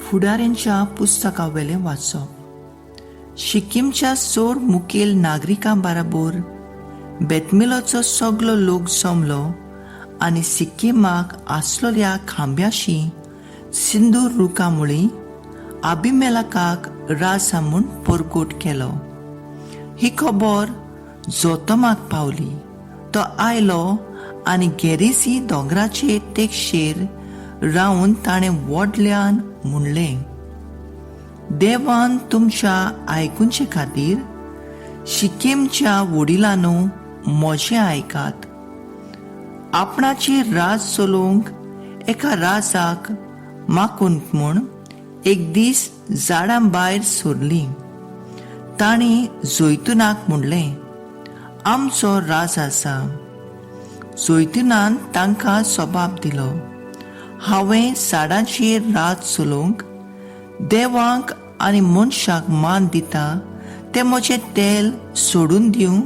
फुडाऱ्यांच्या पुस्तकावेलें वाचप. शिक्कीमच्या चड मुखेल नागरिकां बाराबोर बेतमिलोचो सगलो लोक जमलो आनी सिक्किमाक आसलेल्या खांब्याशी सिंदूर रुखा मुळी आबिमेलाकाक राजा म्हूण परगट केलो. ही खबर जोतमाक पावली. तो आयलो आनी गेरेसी दोंगराचे तेगशेर रावन ताणें व्हडल्यान म्हणलें, देवान तुमच्या आयकुचे खातीर शिक्कीमच्या वडिलांनो म्हजें आयकात. आपणाची राज चलोवंक एका राजाक माकूंक म्हूण एक दीस झाडां भायर सरलीं. तांणी जैतुनाक म्हणलें, आमचो राज आसा. जैतुनान तांकां जबाब दिलो, हांवें झाडांचेर राज चलोवंक देवांक आनी मनशाक मान दिता तें म्हजें तेल सोडून दिवं?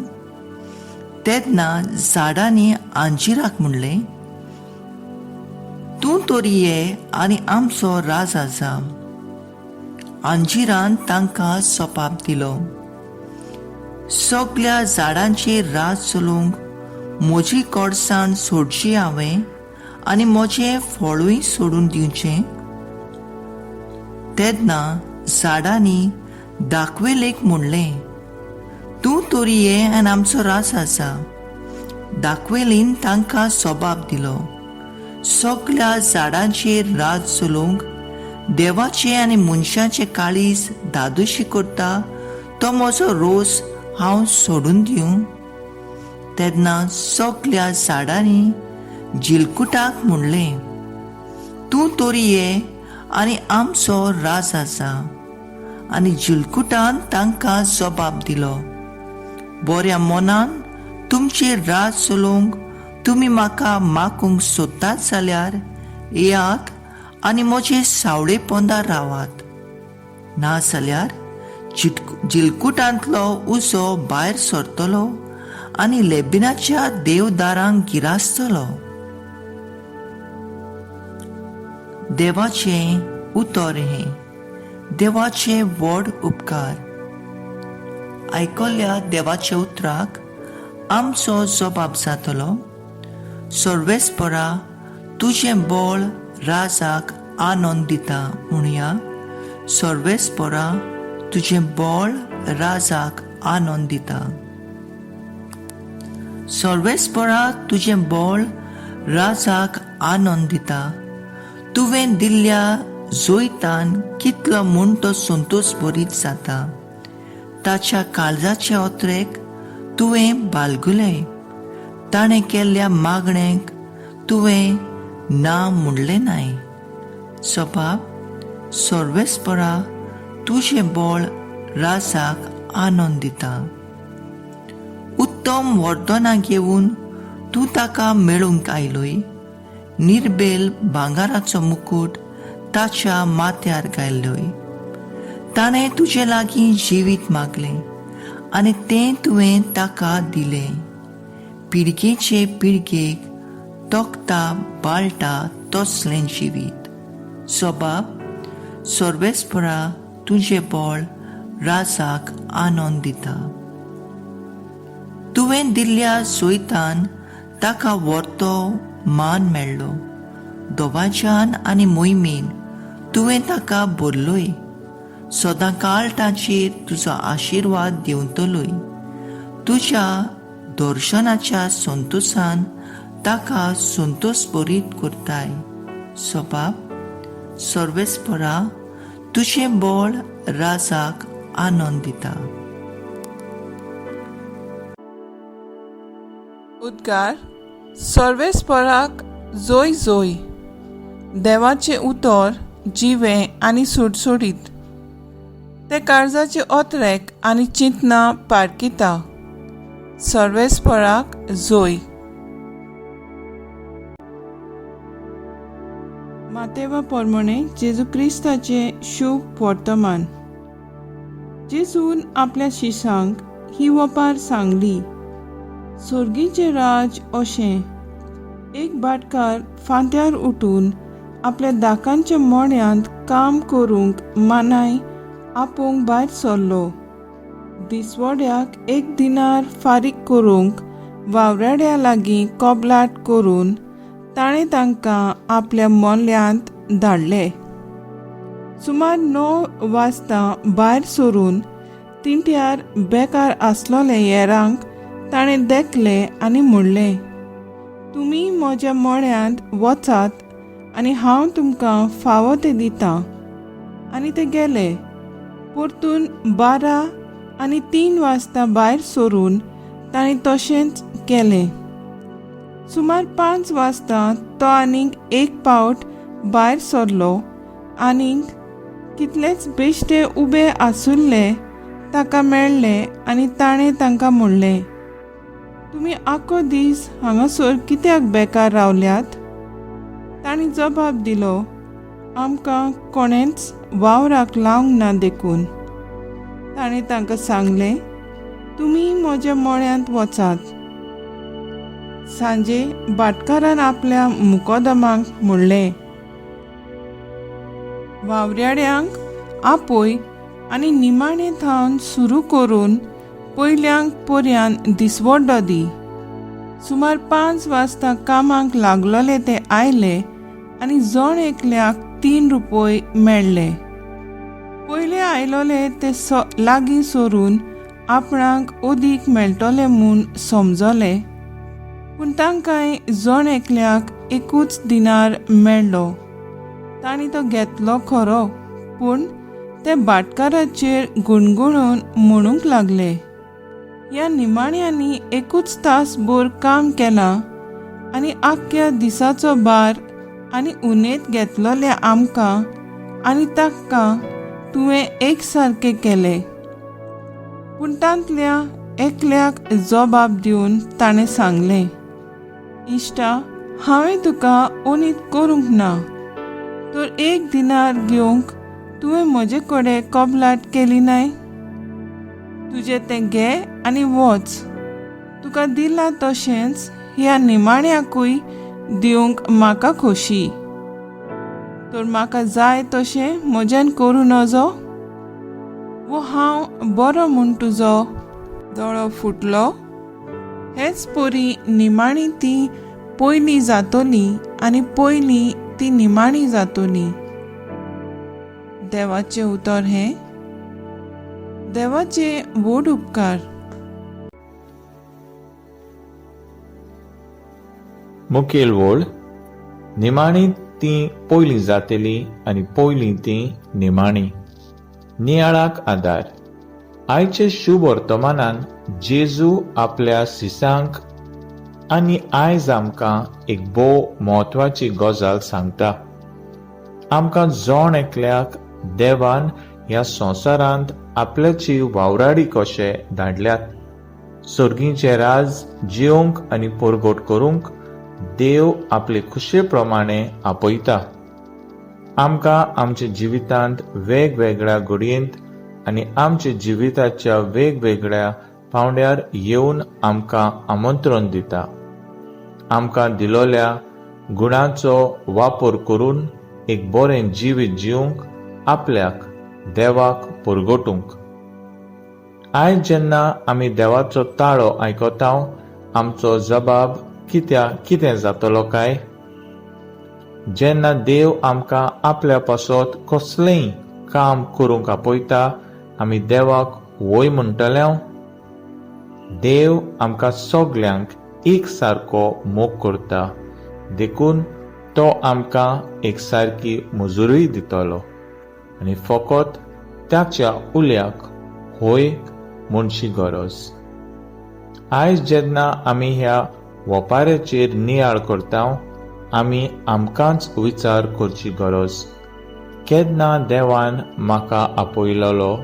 तेन्ना झाडांनी अंजिराक म्हणलें, तूं तरी ये आनी आमचो राज आसा. अंजिरान तांकां जबाब दिलो, सगल्या झाडांचेर राज चलोवंक म्हजी कोडसाण सोडची हांवें आनी म्हजें फळूय सोडून दिवचें? तेन्ना झाडांनी दाखवेलेक म्हणलें, तूं तरी ये आनी आमचो रास आसा. दाखवेलीन तांकां जबाब दिलो, सगल्या झाडांचेर राज चलोवंक देवाचें आनी मनशाचें काळीज दादोशी करता तो म्हजो रोस हांव सोडून दिवं? तेन्ना सगल्या झाडांनी जिलकुटाक म्हणलें, तूं तरी ये आनी आमचो राज आसा. आनी जिलकुटान तांकां जबाब दिलो, बऱ्या मनान तुमचेर राज चलोवंक तुमी म्हाका माकूंक सोदतात जाल्यार येयात आनी म्हजे सावळे पोंदार रावात, ना जाल्यार जिलकुटांतलो उजो भायर सरतलो आनी लेबिनाच्या देवदारांक गिरासतलो. देवाचें उतर हें. देवाचे व्हड उपकार. आयकल्या देवाच्या उतराक आमचो जबाब जातलो, सर्वेस्परा तुजें बळ राजाक आनंद दिता. म्हणया, सर्वेस्परा तुजें बळ राजाक आनंद दिता. सर्वेस्परा तुजें बळ राजाक आनंद दिता. तुवें दिल्ल्या जैतान कितलो म्हूण तो संतोश बरीत जाता. ताच्या काळजाचे अत्रेक तुवें बालगुलें. ताणें केल्ल्या मागणेक तुवें ना म्हणलें नाय. सबाब, सर्वेस्परा तुजें बळ राजाक आनंद दिता. उत्तम वर्दनां घेवन तूं ताका मेळूंक आयलोय. निर्बेल भांगाराचो मुकूट ताच्या माथ्यार घायल्लोय. ताणें तुजे लागीं जिवीत मागलें आनी तें तुवें ताका दिलें. पिळगेचे पिळगेक तोखता बाळटा तसलें जिवीत. सबाब, सर्वेस्परा तुजें बळ राजाक आनंद दिता. तुवें दिल्ल्या जैतान ताका व्हरतो मान मेळ्ळो. दोवाच्यान आनी मोहिमेन तुवें ताका भरलोय. सदां काळ ताचेर तुजो आशिर्वाद दिवतलोय. तुज्या दर्शनाच्या संतोशान ताका संतोश बरीत करताय. सबाब, सर्वेस्परा तुजें बळ राजाक आनंद दिता. उद्गार सर्वेस्पराक जोय जोय. देवाचें उतर जिवें आनी सुडसुडीत, तें काळजाचे ओतरेक आनी चिंतना पारखिता. सर्वेस्पराक जोय. मातेवा प्रमाणे जेजू क्रिस्ताचें शुभ वर्तमान. जेजून आपल्या शिसांक ही वपार सांगली, सोर्गीचें राज अशें, एक भाटकार फांत्यार उठून आपल्या दाकांच्या मोड्यांत काम करूंक मानाय आपोवंक भायर सरलो. दिसवड्याक एक दिनार फारीक करूंक वावराड्या लागीं कबलाट करून ताणें तांकां आपल्या मोल्यांत धाडले. सुमार 9 वाजता भायर सरून तिंट्यार बेकार आसलोले येरांक ताणें देखले आनी म्हणलें, तुमी म्हज्या मळ्यांत वचात आनी हांव तुमकां फावो तें दितां. आनी ते गेले. परतून 12 आनी 3 वाजता भायर सरून ताणें तशेंच केलें. सुमार 5 वाजता तो आनीक एक पावट भायर सरलो आनीक कितलेच बेश्टे उबे आसुल्ले ताका मेळ्ळे आनी ताणें तांकां म्हणलें, तुमी आख्खो दीस हांगासर कित्याक बेकार रावल्यात? तांणी जबाब दिलो, आमकां कोणेंच वावराक लावंक ना देखून. ताणें तांकां सांगलें, तुमी म्हज्या मळ्यांत वचात. सांजे भाटकारान आपल्या मुकोदमाक म्हणलें, वावराड्यांक आपय आनी निमाणे थावन सुरू करून पयल्यांक पर्यान दिसवडो दी. सुमार 5 वाजता कामाक लागलोले ते आयले आनी जण एकल्याक 3 रुपये मेळ्ळे. पयले आयलोले ते लागीं सरून आपणाक अदीक मेळटले म्हूण समजले, पूण तांकांय जण एकल्याक एकूच दिनार मेळ्ळो. तांणी तो घेतलो खरो, पूण ते भाटकाराचेर गुणगुणून म्हणूंक लागले, ह्या निमाण्यांनी एकूच तास भर काम केलां आनी आख्ख्या दिसाचो भार आनी उनेत घेतलोले आमकां आनी तांकां तुवें एक सारकें केलें. पूण तांतल्या एकल्याक जबाब दिवन ताणें सांगलें, इश्टा, हांवें तुका उनीत करूंक ना, तर एक दिनार घेवंक तुवें म्हजे कडेन कबलाट केली नाय? तुजें तें घे आनी वच. तुका दिलां तशेंच ह्या निमाण्याकूय दिवंक म्हाका खोशी. तर म्हाका जाय तशें म्हज्यान करूं नजो? वो हांव बरो म्हूण तुजो दोळो फुटलो? हेच परी निमाणी ती पयली जातली आनी पयली ती निमाणी जातली. देवाचें उतर हें. देवाचे व्हड उपकार. मुखेल वळ निमाणी ती पयली जातली आनी पयली ती निमाणी. नियाळाक आदार. आयचे शुभ वर्तमानान जेजू आपल्या सिसांक आनी आयज आमकां एक भोव म्हत्वाची गजाल सांगता. आमकां जण एकल्याक देवान ह्या संवसारांत आपल्याची वावराडी कशे धाडल्यात. सर्गीचें राज जिवंक आनी परगट करूंक देव आपले खुशे प्रमाणे आपयता. आमकां आमच्या जिवितांत वेगवेगळ्या घडयेंत आनी आमच्या जिविताच्या वेगवेगळ्या पावंड्यार येवन आमकां आमंत्रण दिता. आमकां दिलोल्या गुणाचो वापर करून एक बरें जिवीत जिवंक आपल्याक देवाक परगटूंक. आयज जेन्ना आमी देवाचो ताळो आयकता, आमचो जबाब कित्या कितें जातलो काय? जेन्ना देव आमकां आपल्या पासत कसलेंय काम करूंक आपयता, आमी देवाक वय म्हणटले? देव आमकां सगल्यांक एक सारको मोग करता, देखून तो आमकां एक सारकी मजुरूय दितलो आनी फकत ताच्या उल्याक होय म्हणची गरज. आयज जेन्ना आमी ह्या वपाऱ्याचेर नियाळ करता, आमी आमकांच विचार करची गरज, केन्ना देवान म्हाका आपयलोलो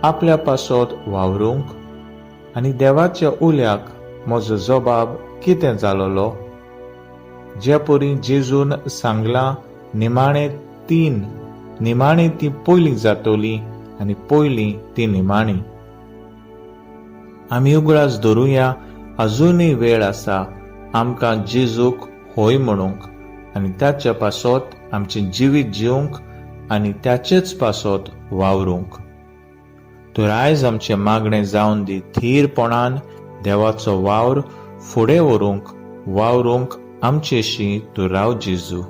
आपल्या पासत वावरूंक आनी देवाच्या उल्याक म्हजो जबाब कितें जालोलो? जे परी जेजून सांगलां, निमाणे तीन निमाणी ती पयलीं जातली आनी पयलीं ती निमाणी. आमी उगडास धरुया, अजुनूय वेळ आसा आमकां जेजूक होय म्हणूंक आनी ताच्या पासत आमचें जिवीत जिवंक आनी त्याचेच पासत वावरूंक. तर आयज आमचें मागणें जावन दी थीरपणान देवाचो वावर फुडें व्हरूंक, वावरूंक आमचेशी तूं राव जेजू.